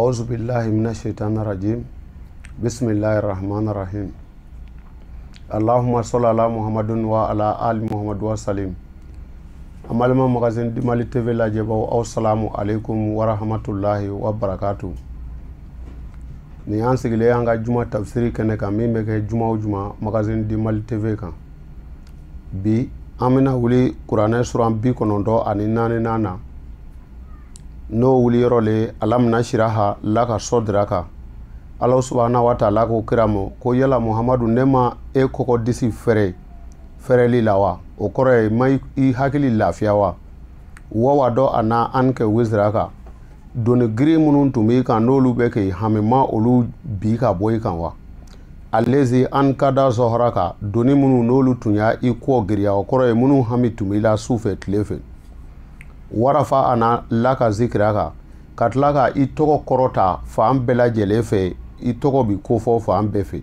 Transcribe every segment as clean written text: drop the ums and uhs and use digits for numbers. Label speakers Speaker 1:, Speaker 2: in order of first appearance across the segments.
Speaker 1: A'udhu billahi minash shaitanir rajim. Bismillahir rahmanir rahim. Allahumma salli ala Muhammadin wa ala ali Muhammad wa salim. An balima Magazine du Mali TV lajɛbaw, aw salamu alaikum wa rahmatullahi wa barakatuh. Nin y'an sigilen an ka juma tafsiri kɛnɛ kan min bɛ kɛ juma o juma Magazine du Mali TV kan. Bi an bɛna wuli kuranɛ suran 94nan na. N'o wuli yɔrɔ le alam nashraha laka sadraka. Ala subhanahu wa ta'ala ko kira ma ko yala Muhammadu ne ma e kɔkɔ disi fɛrɛ fɛrɛli la wa? O kɔrɔ ye ma i hakili lafiya wa? Wa wa dɔ a na an kɛ wiziraka. Doni giri minnu tun b'i kan n'olu bɛ k'i hami ma olu bi ka bɔ i kan wa? Alezi an ka da zɔhɔraka doni minnu n'olu tun y'a i kɔ giriya, o kɔrɔ ye minnu hami tun b'i la su fɛ tile fɛ. Warafa ana laka zikiraka ka tila ka i tɔgɔ kɔrɔta fan bɛɛ lajɛlen fɛ, i tɔgɔ bi kofɔ fan bɛɛ fɛ.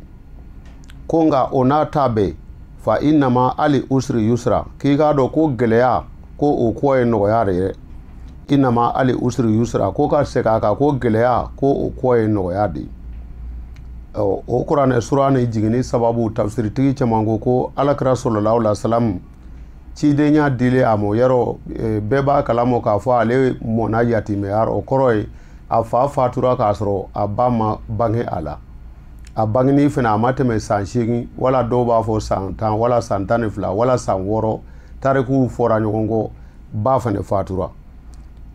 Speaker 1: Ko nka o n'a ta bɛɛ fa innama ali usri yusra, k'i k'a dɔn ko gɛlɛya ko o kɔ ye nɔgɔya de ye. Innama ali usri yusra, ko ka segin a kan ko gɛlɛya ko o kɔ ye nɔgɔya de ye. O kuranɛ sura ni jiginni sababu tafsiritigi caman ko ko alakira sallallahu alaihi wasallam cidenya dilen a ma yɔrɔ bɛɛ b'a kalama k'a fɔ ale mɔnna yatimɛya rɔ, o kɔrɔ ye a fa fatura k'a sɔrɔ a ba ma bange a la. A bangeni fana a ma tɛmɛ san 8 wala dɔw b'a fɔ san 10 wala san 12 wala san 6, tarikuw fɔra ɲɔgɔn kɔ, ba fana fatura.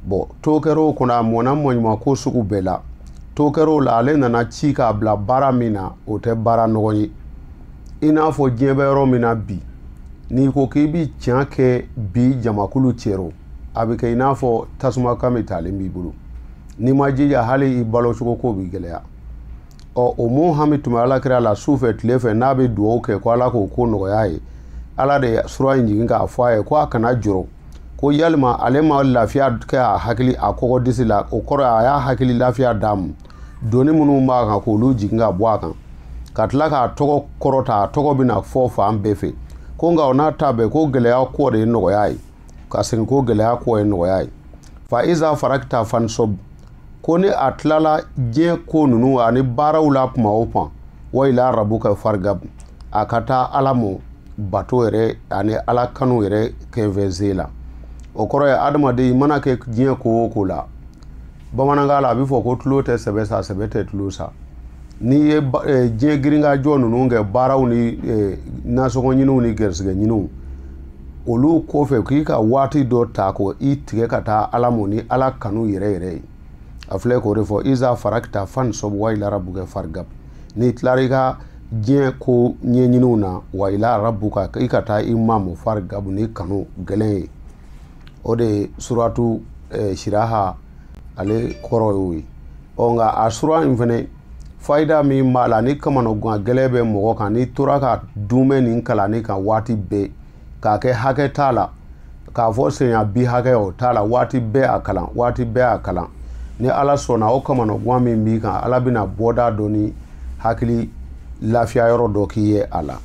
Speaker 1: Bon, to kɛra o kɔnɔ a mɔnna mɔɲumanko sugu bɛɛ la. To kɛra o la ale nana ci k'a bila baara min na o tɛ baara nɔgɔ ye. I n'a fɔ diɲɛ bɛ yɔrɔ min na bi, n'i ko k'i bi tiɲɛ kɛ bi jamakulu cɛrɔ, a bɛ kɛ i n'a fɔ tasuma kami talen b'i bolo. N'i ma jija hali i balo cogo ko b'i gɛlɛya. Ɔ o mun hami tun bɛ alakira la su fɛ tile fɛ n'a bɛ dugawu kɛ ko ala k'o ko nɔgɔya ye. Ala de ye sura in jigin k'a fɔ a ye ko a kana jɔrɔ, ko yalima ale ma lafiya kɛ a hakili a kɔkɔ disi la, o kɔrɔ a y'a hakili lafiya d'a ma. Doni minnu b'a kan k'olu jigin ka bɔ a kan, ka tila k'a tɔgɔ kɔrɔta, a tɔgɔ bɛna fɔ fan bɛɛ fɛ. Ko nka o n'a ta bɛɛ ko gɛlɛya kɔ de ye nɔgɔya ye, ka segin ko gɛlɛya kɔ ye nɔgɔya ye. Fa iza farakta fansob, ko ni a tilala diɲɛ ko ninnu ani baaraw la kuma o kuma, wa ila rabuka fargab, a ka taa ala mɔ bato yɛrɛ ani ala kanu yɛrɛ kɛnfɛn la. O kɔrɔ ye adamaden i mana kɛ diɲɛ ko o ko la, bamanankan la a bɛ fɔ ko tulo tɛ sɛbɛ sa, sɛbɛ tɛ tulo sa. N'i ye diɲɛ girinkajɔ ninnu kɛ baaraw ni nasɔngɔ ɲiniw ni gɛrisigɛ ɲiniw olu kɔfɛ, k'i ka waati dɔ ta ko i tigɛ ka taa ala mɔ ni ala kanu yɛrɛ yɛrɛ ye. A filɛ k'o de fɔ iza farakta fansob wa ila rabbuka fargab, n'i tilara i ka diɲɛ ko ɲɛɲiniw na, wa ila rabbuka, i ka taa i ma mɔ fargab ni kanu gɛlɛn ye. O de ye suratu siraha ale kɔrɔ y'o ye. Ɔ nka a sura in fɛnɛ fayida min b'a la, ni kamanagan gɛlɛn bɛ mɔgɔ kan, n'i tora ka dumɛ nin kalanni kan waati bɛɛ, k'a kɛ hakɛ t'a la, k'a fɔ senya bi hakɛ o t'a la, waati bɛɛ a kalan, waati bɛɛ a kalan, ni ala sɔnna o kamanagan min b'i kan, ala bɛna bɔda dɔ ni hakili lafiya yɔrɔ dɔ k'i ye a la.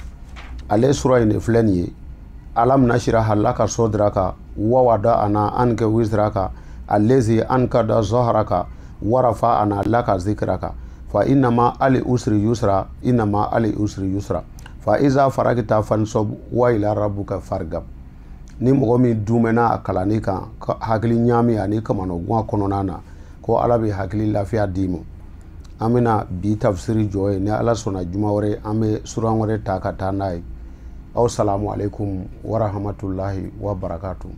Speaker 1: Ale sura in de filɛ nin ye. Alam nashraha laka sadraka wa wada'ana anka wizraka allazi ankada zahraka wa rafa'ana laka zikraka fa innama ali usri yusra innama ali usri yusra fa iza faragta fansob wa ila rabbuka fargab. Ni mɔgɔ min dumɛna a kalanni kan hakili ɲaami ani kamanagan kɔnɔna na, ko ala bɛ hakili lafiya d'i ma. An bɛna bi tafsiri jɔ ye, ni ala sɔnna juma wɛrɛ an bɛ suran wɛrɛ ta ka taa n'a ye. Aw salamu alaikum wa rahmatullahi wa barakatuh.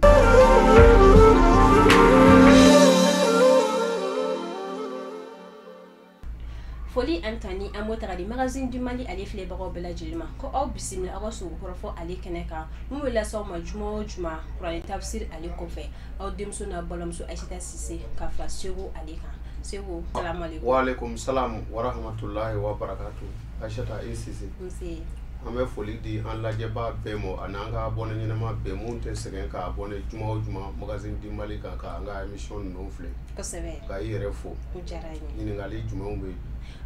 Speaker 2: Foli an tani an b'o ta ka di Magazine du Mali ale filɛbagaw bɛɛ lajɛlen ma, ko aw bisimila aw ka sogo kɔrɔfɔ ale kɛnɛ kan mun bɛ lase aw ma juma o juma kuranɛ tafsir ale kɔfɛ. Aw denmuso n'a balimamuso Ayisata Sise ka fara Segu ale kan. Segu, salamu alaikum.
Speaker 1: Wa alaikum salam wa rahmatullahi wa barakatuh. Ayisata i Sise.
Speaker 2: Nse.
Speaker 1: An bɛ foli di an lajɛbaa bɛɛ ma ani an ka abonné ɲɛnama bɛɛ mun tɛ sɛgɛn ka abonné juma o juma Magazine du Mali kan ka an ka émission ninnu filɛ.
Speaker 2: Kosɛbɛ.
Speaker 1: Ka i yɛrɛ fo.
Speaker 2: O diyara n ye.
Speaker 1: Ɲininkali jumɛnw bɛ yen?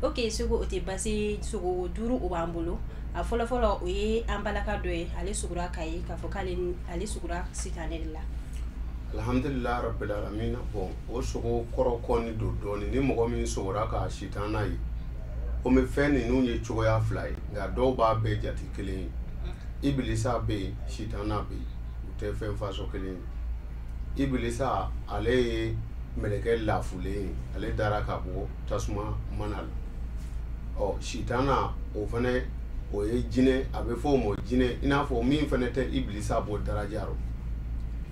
Speaker 2: Ok Segu, o tɛ baasi, sogo 5 o b'an bolo. A fɔlɔ fɔlɔ o ye an balaka dɔ ye, ale sugura Kayi, k'a fɔ k'ale ale sugura sitanɛ de la.
Speaker 1: Alhamdulilah rabbil alamin. Bon, o sogo kɔrɔ kɔni don dɔɔni. Ni mɔgɔ min sogora k'a sitana ye, komi fɛn ninnu ye cogoya fila ye, nka dɔw b'a bɛɛ jate kelen ye. Ibilisa bɛ yen, sitana bɛ yen, u tɛ fɛn façon kelen ye. Ibilisa, ale ye mɛlɛkɛ lafulen ye, ale dara ka bɔ tasuma mana la. Ɔ, sitana, o fɛnɛ o ye jinɛ, a bɛ fɔ o ma jinɛ, i n'a fɔ min fɛnɛ tɛ ibilisa bɔ daraja rɔ.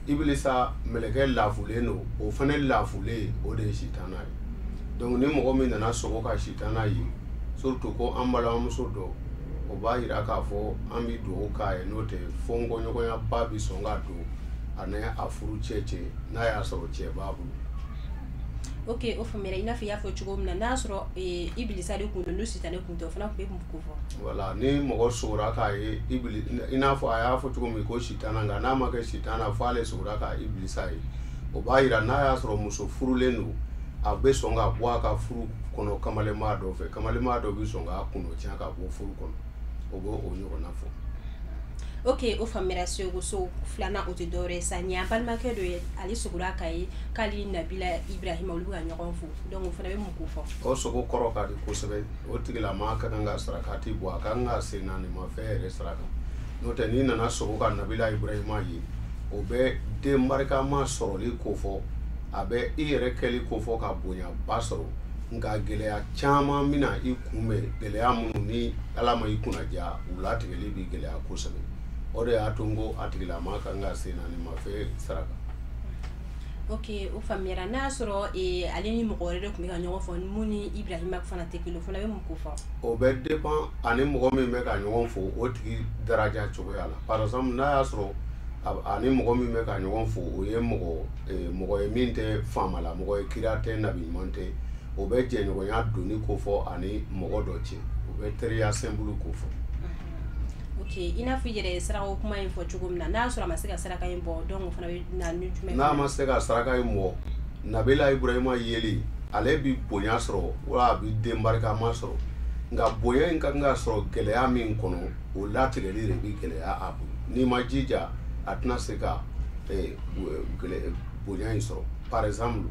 Speaker 1: Ibilisa mɛlɛkɛ lafulen don, o fɛnɛ lafulen, o de ye sitana ye. Donc ni mɔgɔ min nana sogo ka sitana ye, surtout ko an balimamuso dɔ, o b'a yira k'a fɔ an bɛ dugawu k'a ye, n'o tɛ fɔnkɔɲɔgɔnyaba bɛ sɔn ka don a ni a furu cɛ, n'a y'a sɔrɔ cɛ b'a bolo.
Speaker 2: Ok, o faamuyara. I n'a fɔ i y'a fɔ cogo min na, n'a y'a sɔrɔ ibilisa de kun don, n'o sitanɛ kun tɛ, o fana tun bɛ mun ko fɔ?
Speaker 1: Voilà, ni mɔgɔ sogora k'a ye ibili, i n'a fɔ a y'a fɔ cogo min ko sitana, nka n'a ma kɛ sitana f'ale sogora k'a ibilisa ye, o b'a yira n'a y'a sɔrɔ muso furulen don, a bɛ sɔn ka bɔ a ka furu kɔnɔ kamalenmaa dɔ fɛ, kamalenmaa dɔ bɛ sɔn k'a kunno tiɲɛ ka bɔ furu kɔnɔ, o bɛ o ɲɔgɔnna fɔ.
Speaker 2: Ok, o faamuyara. Segu so filanan, o tɛ dɔwɛrɛ ye sa, nin y'an balimakɛ dɔ ye, ale sogora k'a ye k'ale Nabila Ibrahima, olu bɛ ka ɲɔgɔn fo. Donc o fana bɛ mun ko fɔ?
Speaker 1: O sogo kɔrɔ ka di kosɛbɛ. O tigilama ka kan ka sarakati bɔ, a ka kan ka sen naani ma fɛn yɛrɛ saraka. N'o tɛ, n'i nana sogo ka Nabila Ibrahima ye, o bɛ den barikama sɔrɔli kofɔ, a bɛ i yɛrɛ kɛli kofɔ ka bonyaba sɔrɔ, nka gɛlɛya caman bɛna i kunbɛn, gɛlɛya minnu ni Ala ma i kunnaja, u latigɛli bɛ gɛlɛya kosɛbɛ. O de y'a to n ko a tigilama kan ka sen naani ma fɛn saraka.
Speaker 2: Ok, o faamuyara. N'a y'a sɔrɔ ale ni mɔgɔ wɛrɛ de tun bɛ ka ɲɔgɔn fɔ, mun ni Ibrahima fana tɛ kelen, o fana bɛ mun ko fɔ?
Speaker 1: O bɛ dépend ani mɔgɔ min bɛ ka ɲɔgɔn fo, o tigi daraja cogoya la. Par exemple, n'a y'a sɔrɔ ani mɔgɔ min bɛ ka ɲɔgɔn fo, o ye mɔgɔ ye min tɛ faama la, mɔgɔ ye kira tɛ, nabi ɲuman tɛ, o bɛ jɛɲɔgɔnya donni kofɔ ani mɔgɔ dɔ cɛ, o bɛ teriya simple kofɔ.
Speaker 2: Ok, i n'a fɔ i yɛrɛ ye saraka kuma in fɔ cogo min na, n'a y'a sɔrɔ a ma se ka saraka in bɔ, donc o fana bɛ na ni jumɛn?
Speaker 1: N'a ma se ka saraka in bɔ, Nabila Ibrahima yeli, ale bi bonya sɔrɔ wala a bi den barikama sɔrɔ, nka bonya in ka kan ka sɔrɔ gɛlɛya min kɔnɔ, o latigɛli de bi gɛlɛya a bolo. N'i ma jija, a tɛna se ka bonya in sɔrɔ. Par exemple,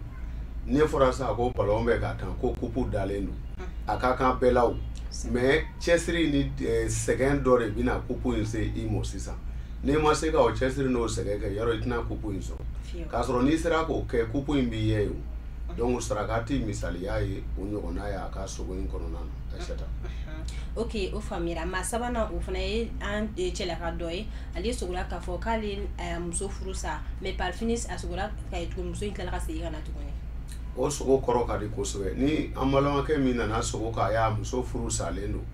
Speaker 1: ne fɔra sisan ko ballon bɛ ka tan, ko coupe dalen don, a ka kan bɛɛ la o, mais cɛsiri ni sɛgɛn dɔ de bɛna coupe in se i ma sisan. N'i ma se ka o cɛsiri n'o sɛgɛn kɛ, yɔrɔ i tɛna coupe in sɔrɔ. K'a sɔrɔ n'i sera k'o kɛ, coupe in b'i ye o. Donc sarakati misaliya ye o ɲɔgɔnna ye a ka sogo in kɔnɔna na, Aïssata.
Speaker 2: Ok, o faamuyara. Maa sabanan, o fana ye an cɛlaka dɔ ye, ale sogora k'a fɔ k'ale muso furu sa, mais par finir a sogora ka ye tuguni, muso in tilala ka segin ka na tuguni.
Speaker 1: O sogo kɔrɔ ka di kosɛbɛ. Ni an balimakɛ min nana sogo k'a y'a muso furu salen don,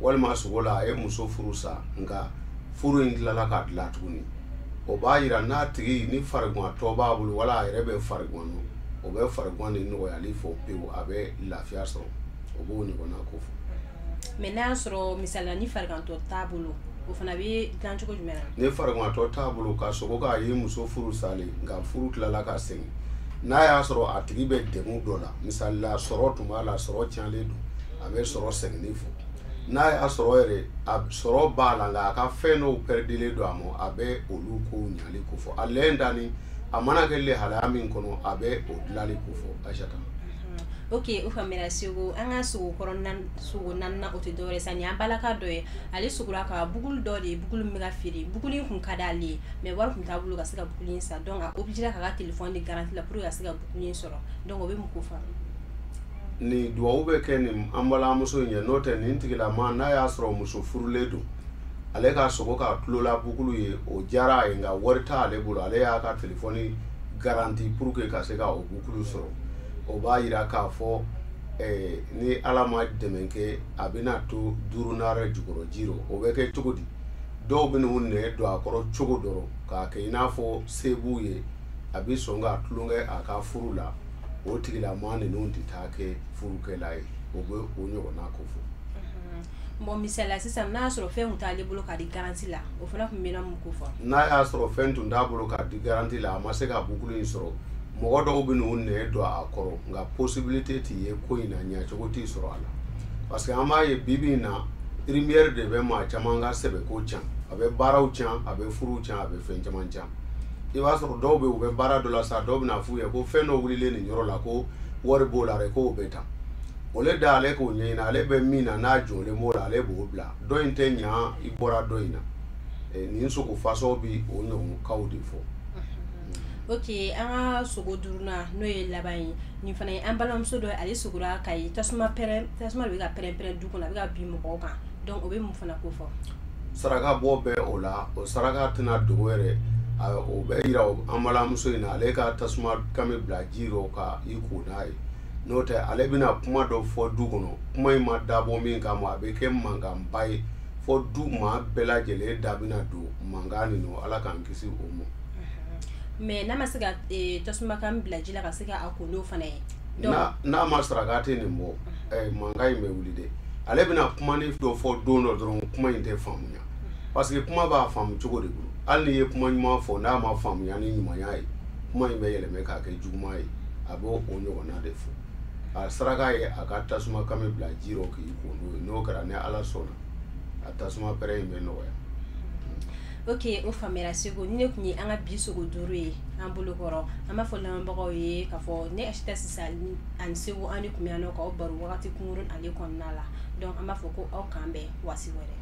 Speaker 1: walima sogo la a ye muso furu sa, nka furu in tilala ka dilan tuguni, o b'a yira n'a tigi ni farigantɔ b'a bolo, wala a yɛrɛ bɛ farigan nɔ, o bɛ farigan ni nɔgɔyali fɔ pewu, a bɛ lafiya sɔrɔ, o b'o ɲɔgɔnna ko fɔ.
Speaker 2: Mais n'a y'a sɔrɔ misali la ni farigantɔ t'a bolo, o fana bɛ dilan cogo jumɛn na?
Speaker 1: Ni farigantɔ t'a bolo, ka sogo k'a ye muso furu salen, nka furu tilala ka segin, n'a y'a sɔrɔ a tigi bɛ degun dɔ la, misali la sɔrɔ tun b'a la, sɔrɔ tiɲɛlen don, a bɛ sɔrɔ seginni fɔ. N'a y'a sɔrɔ yɛrɛ a sɔrɔ b'a la, nka a ka fɛn dɔw pɛrɛdilen don a ma, a bɛ olu kow ɲali ko fɔ. A lɛn danni a mana kɛ lahalaya min kɔnɔ, a bɛ o dilanli ko fɔ, Aïssata.
Speaker 2: Ok, o faamuyara. Segu, an ka sogo kɔrɔ sogo naaninan, o tɛ dɔwɛrɛ sa, nin y'an balaka dɔ ye, ale sogora ka buguli dɔ de ye, buguli min bɛ ka feere, buguli in kun ka d'ale ye, mais wari kun t'a bolo ka se ka buguli in san, donc a obligé k'a ka téléphone di garantie la pour que ka se ka buguli in sɔrɔ. Donc o bɛ mun ko fɔ?
Speaker 1: Nin duwawu bɛ kɛ nin an balimamuso in ye. N'o tɛ, nin tigilama, n'a y'a sɔrɔ muso furulen don, ale ka sogo ka tulola bugulu ye, o diyara a ye, nka wari t'ale bolo, ale y'a ka téléphone garantie pour que ka se ka o bugulu sɔrɔ, o b'a yira k'a fɔ ni Ala ma dɛmɛ kɛ, a bɛna to duurunan jukɔrɔ ji rɔ. O bɛ kɛ cogo di? Dɔw bɛ n'u nɛ don a kɔrɔ cogo dɔ rɔ k'a kɛ i n'a fɔ se b'u ye, a bɛ sɔn ka tulonkɛ a ka furu la, o tigilama ninnu tɛ taa kɛ furukɛla ye, o bɛ o ɲɔgɔnna ko fɔ.
Speaker 2: Bon, misaliya sisan, n'a y'a sɔrɔ fɛn tun t'ale bolo k'a di garantie la, o fana tun bɛna mun ko fɔ?
Speaker 1: N'a y'a sɔrɔ fɛn tun t'a bolo k'a di garantie la, a ma se ka bukulu in sɔrɔ, mɔgɔ dɔw bɛ n'u nɛ don a kɔrɔ, nka possibilité t'i ye ko in na, ɲɛcogo t'i sɔrɔ a la, parce que an b'a ye bi bi in na, rumeur de bɛ maa caman ka sɛbɛko can, a bɛ baaraw can, a bɛ furuw can, a bɛ fɛn caman can. I b'a sɔrɔ dɔw bɛ, u bɛ baara dɔ la sa, dɔw bɛna f'u ye ko fɛn dɔ wulilen nin yɔrɔ la, ko wari b'o la dɛ, k'o bɛ tan. O le da ale k'o ɲɛɲini, ale bɛ min na n'a jɔlen b'o la, ale b'o bila. Dɔ in tɛ ɲa, i bɔra dɔ in na. Nin sogo fasɔn bi o ɲɔgɔn de fɔ.
Speaker 2: Ok, an ka sogo duurunan, n'o ye laban ye, nin fana ye an balimamuso dɔ ye. Ale sogora ka ye tasuma pɛrɛn, tasuma de bɛ ka pɛrɛn pɛrɛn du kɔnɔ, a bɛ ka bin mɔgɔw kan. Donc o bɛ mun fana ko fɔ?
Speaker 1: Saraka bɔ bɛ o la. O saraka tɛna dogo yɛrɛ, o bɛ yira an balimamuso in na, ale ka tasuma kami bila ji rɔ ka i ko n'a ye. N'o tɛ, ale bɛna kuma dɔ fɔ du kɔnɔ, kuma in ma dabɔ min kama, a bɛ kɛ mankanba ye fɔ du maa bɛɛ lajɛlen da bɛna don mankan nin nɔ. Ala k'an kisi o ma.
Speaker 2: Mais n'a ma se ka tasuma kan bila ji la ka se ka a ko n'o fana ye?
Speaker 1: N'a ma saraka tɛ nin bɔ, mankan in bɛ wuli dɛ. Ale bɛna kuma ni dɔ fɔ don dɔ dɔrɔn, kuma in tɛ faamuya, parce que kuma b'a faamu cogo de bolo. Hali n'i ye kuma ɲuman fɔ, n'a ma faamuya ni ɲumanya ye, kuma in bɛ yɛlɛmɛ k'a kɛ juguman ye. A b'o o ɲɔgɔnna de fɔ. A saraka ye a ka tasuma kami bila ji rɔ k'i ko n'o ye. N'o kɛra, ni Ala sɔnna, a tasuma pɛrɛn in bɛ nɔgɔya.
Speaker 2: Ok, o faamuyara. Segu, ni ne tun ye an ka bi sogo duuru ye an bolo kɔrɔ. An b'a fɔ lamɛnbagaw ye k'a fɔ ne Asita sisan ani Segu, an de tun bɛ yan nɔ k'aw baro wagati kunkurun ale kɔnɔna la. Donc an b'a fɔ ko aw k'an bɛn waati wɛrɛ.